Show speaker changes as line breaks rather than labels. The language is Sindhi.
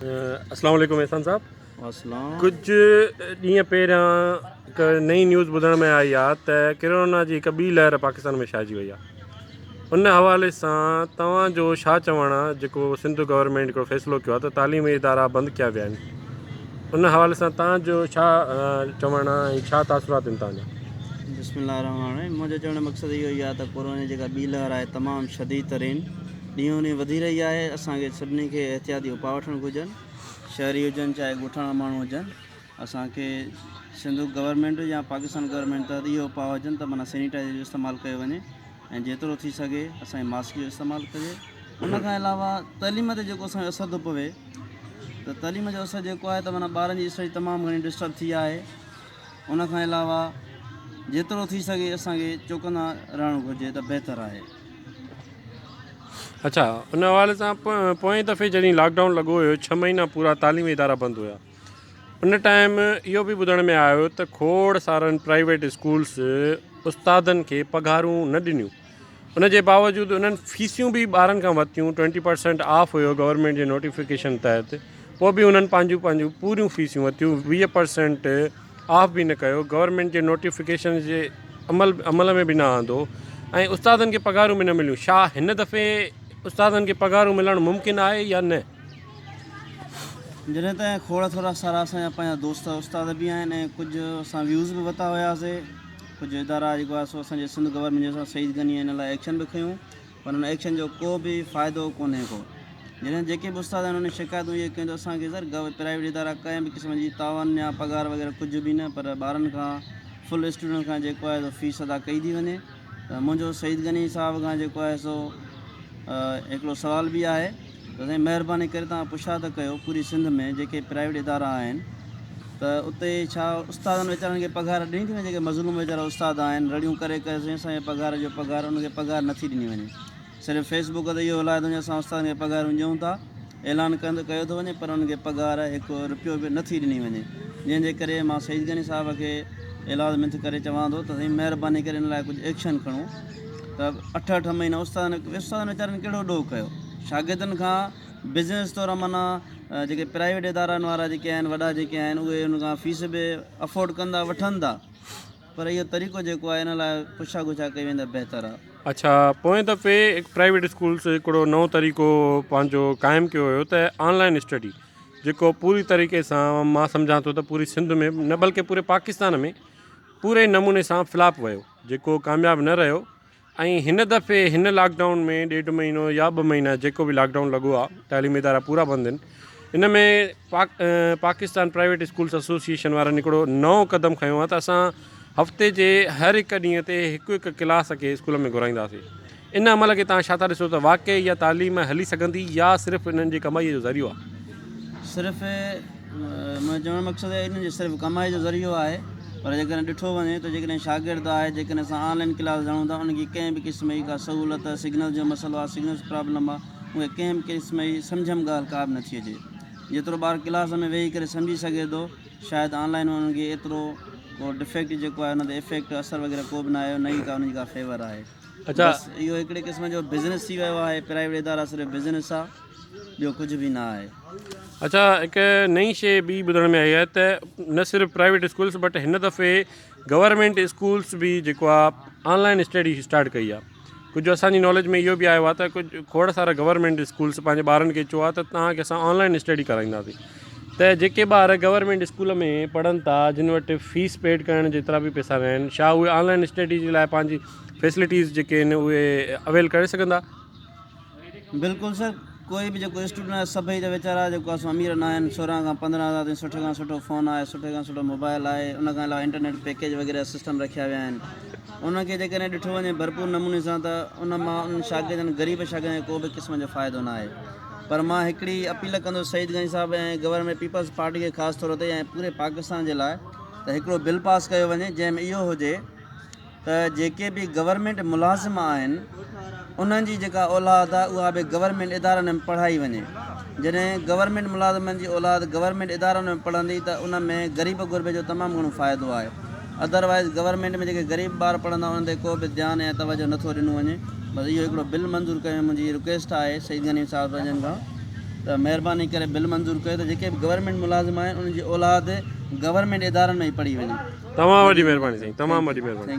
اسلام عليڪم احسان صاحب.
واسلام.
ڪجهه ڏينهن پهريان هڪ نئين نيوز ٻڌڻ ۾ آئي آ ته ڪرونا جي هڪ ٻي لهر پاڪستان ۾ ڇائجي وئي آ ان حوالي سان توهان جو ڇا چوڻ آ جيڪو سنڌ گورنمينٽ هڪڙو فيصلو ڪيو آ ته تعليمي ادارا بند ڪيا ويا آهن ان حوالي سان توهان جو ڇا چوڻ آ ۽ ڇا تاثرات آهن توهان جا.
بسم الله الرحمٰن الرحيم منهنجو چوڻ جو مقصد اهو ئي آ ته ڪورونا جي جيڪا ٻي لهر آهي تمام شديد ترين ڏينهون ڏينهن وڌي رهي آهي اسان کي سڀني کي احتياطي اپاء وٺڻ گهرجن شهري هجن چاهي ڳوٺاڻا ماڻهو هجن اسان کي سنڌ گورنمينٽ يا پاڪستان گورنمينٽ تحت اهو اپاء هجن ته معنيٰ سينيٽائزر جو استعمال ڪيو وڃي ۽ جيترو ٿي سگهي اسان کي ماسڪ جو استعمال ڪجي ان کان علاوه تعليم تي جيڪو اسان جو اثر ٿو پوي ته تعليم جو اثر جيڪو آهي ته معنيٰ ٻارن جي اسٽڊي تمام گهڻي ڊسٽرب ٿي آهي ان کان علاوه جيترو ٿي سگهي اسان کي چوڪنا رهڻ گهرجي ته بهتر آهي.
اڇا ان حوالي سان پوئين دفعي جڏهن لاڪ ڊائون لڳو هيو ڇهه مهينا پورا تعليمي ادارا بند هيا ان ٽائيم اهو به ٻڌڻ ۾ آيو ته کوڙ سارن پرائيويٽ اسڪولس استادن کي پگهارون نه ڏنيون ان جي باوجود انهن فيسيون به ٻارن کان ورتيون twenty percent of have government جي نوٽيفڪيشن تحت پوء به انهن پنهنجون پنهنجون پوريون فيسيون ورتيون 20 پرسنٽ آف به نه ڪيو گورنمينٽ جي نوٽيفڪيشن جي عمل عمل ۾ به نه آندو ۽ استادن کي پگهارون به نه مليون ڇا هن دفعي استادن کي پگهارون ملڻ ممڪن آهي يا نه؟
جڏهن ته کوڙ ٿورا سارا اسان جا پنهنجا دوست استاد به آهن ۽ ڪجهه اسان ويوز به ورتا هياسي ڪجهه ادارا جيڪو آهي سو اسان جي سنڌ گورنمينٽ جي سان سعيد غني ان لاء ايڪشن به کنيو پر ان ايڪشن جو ڪو به فائدو ڪونهي ڪو جڏهن جيڪي به استاد آهن انهن شڪايتون اهي ڪيون ته اسان کي سر پرائيويٽ ادارا ڪنهن به قسم جي تعاون يا پگهار وغيره ڪجهه به نه پر ٻارن کان فل اسٽوڊنٽ کان جيڪو آهي سو فيس ادا ڪئي ٿي وڃي ته منهنجو سعيد غني صاحب کان جيڪو آهي سو هڪڙو سوال به آهي ته سائين مهرباني ڪري توهان پڇا ته ڪيو پوري سنڌ ۾ جيڪي پرائيويٽ ادارا آهن ته اتي ڇا استادن ويچارن کي پگهار ڏني ٿي وڃي جيڪي مظلوم ويچارا استاد آهن رڙيون ڪري ڪري سائين اسان کي پگهار ڏيو پگهار انهن کي پگهار نٿي ڏني وڃي صرف فيس بڪ تي اهو هلايو ٿو وڃي اسان استادن کي پگهارون ڏيون ٿا اعلان ڪندو ڪيو ٿو وڃي پر انهن کي پگهار هڪ روپيو به نٿي ڏني وڃي جنهن جي ڪري مان سعيد غني صاحب کي ايلاز منٿ ڪري چوان ٿو ته سائين مهرباني ڪري ان لاء ڪجهه ايڪشن کڻو ته اٺ اٺ مهينا استادن استادن ويچارن ڪهڙو ڏوهه ڪيو شاگردن کان بزنس طور معنيٰ جيڪي پرائيويٽ ادارن وارا جيڪي آهن وڏا جيڪي آهن اهي ان کان فيس به افورڊ ڪن ٿا وٺن ٿا پر اهو طريقو جيڪو آهي ان لاء پڇا ڳڇا ڪئي وڃي ته بهتر آهي.
اڇا پوئين دفعي هڪ پرائيويٽ اسڪولس هڪڙو نئون طريقو پنهنجو قائم ڪيو هيو ته آن لائن اسٽڊي جيڪو پوري طريقي سان مان سمجهان ٿو ته پوري سنڌ ۾ نه بلڪه پوري پاڪستان ۾ پوري نموني سان فلاپ ويو جيڪو ڪامياب نه رهيو ۽ هن دفعي هن لاڪ ڊائون ۾ ڏيڍ مهينو يا ٻه مهينا جيڪو به لاڪ ڊائون لڳو آهي تعليمي ادارا پورا بند آهن ان ۾ پاڪ پاڪستان پرائيويٽ اسڪولس ايسوسيئيشن وارن هڪڙو نئون قدم کنيو آهي ته اسان هفتي جي هر هڪ ڏينهن تي هڪ هڪ ڪلاس کي اسڪول ۾ گهرائينداسين ان عمل کي توهان ڇا ٿا ڏسو ته واقعي اها تعليم هلي سگهندي يا صرف انهن جي ڪمائي جو ذريعو آهي؟
صرف منهنجو چوڻ جو مقصد آهي انهن جي صرف ڪمائي جو ذريعو آهي پر جيڪڏهن ڏٺو وڃي ته جيڪڏهن شاگرد آهي جيڪڏهن اسان آن لائن ڪلاس ڄاڻون ٿا ان کي ڪنهن به قسم جي ڪا سهولت سگنل جو مسئلو آهي سگنلز پرابلم آهي ان کي ڪنهن به قسم جي سمجهه ۾ ڳالهه ڪا به نٿي اچي جيترو ٻار ڪلاس ۾ ويهي ڪري سمجهي سگهي ٿو شايد آن لائن ۾ انهن کي ايترو ڪو ڊفيڪٽ جيڪو آهي ان تي افيڪٽ اثر وغيره ڪو به نه آيو نه ئي ڪا ان جي ڪا فيور آهي
اڇا
بس اهو هڪڙي قسم جو بزنس ٿي ويو آهي پرائيويٽ ادارا صرف بزنس آ ٻيو ڪجهه به نه آهي.
اڇا هڪ نئين شي ٻي ٻڌڻ ۾ آئي آهي ته نه صرف پرائيويٽ اسڪولس بٽ هن دفعي گورنمينٽ اسڪولس به جيڪو آ آن لائن اسٽڊي اسٽارٽ ڪئي آ ڪجهه اسان جي ناليج ۾ اهو به آيو آ ته ڪجهه کوڙ سارا گورنمينٽ اسڪولس پنهنجي ٻارن کي چيو آ ته توهان کي اسان آن لائن اسٽڊي ڪرائينداسين ته جيڪي ٻار گورنمينٽ اسڪول ۾ پڙهن ٿا جن وٽ فيس پيڊ ڪرڻ جيترا به پئسا نه آهن ڇا اهي آن لائن اسٽڊي جي لاء پنهنجي فيسلٽيز جيڪي آهن اهي اويل ڪري سگهندا؟
بلڪل سر ڪوئي به جيڪو اسٽوڊنٽ آهي سڀئي ته ويچارا جيڪو آهي سو امير نه آهن 16 کان 15 هزار تائين سٺي کان سٺو فون آهي سٺي کان سٺو موبائل آهي ان کان علاوه انٽرنيٽ پيڪيج وغيره سسٽم رکيا ويا آهن ان کي جيڪڏهن ڏٺو وڃي ڀرپور نموني سان ته ان مان انهن شاگردن غريب شاگردن کي ڪو به قسم جو فائدو نه آهي پر مان هڪڙي اپيل ڪندس سعيد غني صاحب ۽ گورنمينٽ پيپلز پارٽي کي خاص طور تي ۽ پوري پاڪستان جي لاء ته هڪڙو بل پاس ڪيو وڃي جنهن ۾ اهو هجي ته جيڪي به گورنمينٽ ملازم آهن انهن جي جيڪا اولاد آهي اها به گورنمينٽ ادارن ۾ پڙهائي وڃي جڏهن گورنمينٽ ملازمن جي اولاد گورنمينٽ ادارن ۾ پڙهندي ته ان ۾ غريب غربي جو تمام گهڻو فائدو آهي ادروائز گورنمينٽ ۾ جيڪي غريب ٻار پڙهندا انهن تي ڪو به ڌيان يا توجه نٿو ڏنو وڃي بس اهو هڪڙو بل منظور ڪيو منهنجي رڪويسٽ آهي سعيد غني صاحب جن کان. ته مهرباني ڪري بل منظور ڪيو ته جيڪي به گورنمينٽ ملازم آهن انهن جي اولاد گورنمينٽ ادارن ۾ ئي پڙهي وڃي.
تمام وڏي مهرباني سائين تمام وڏي مهرباني.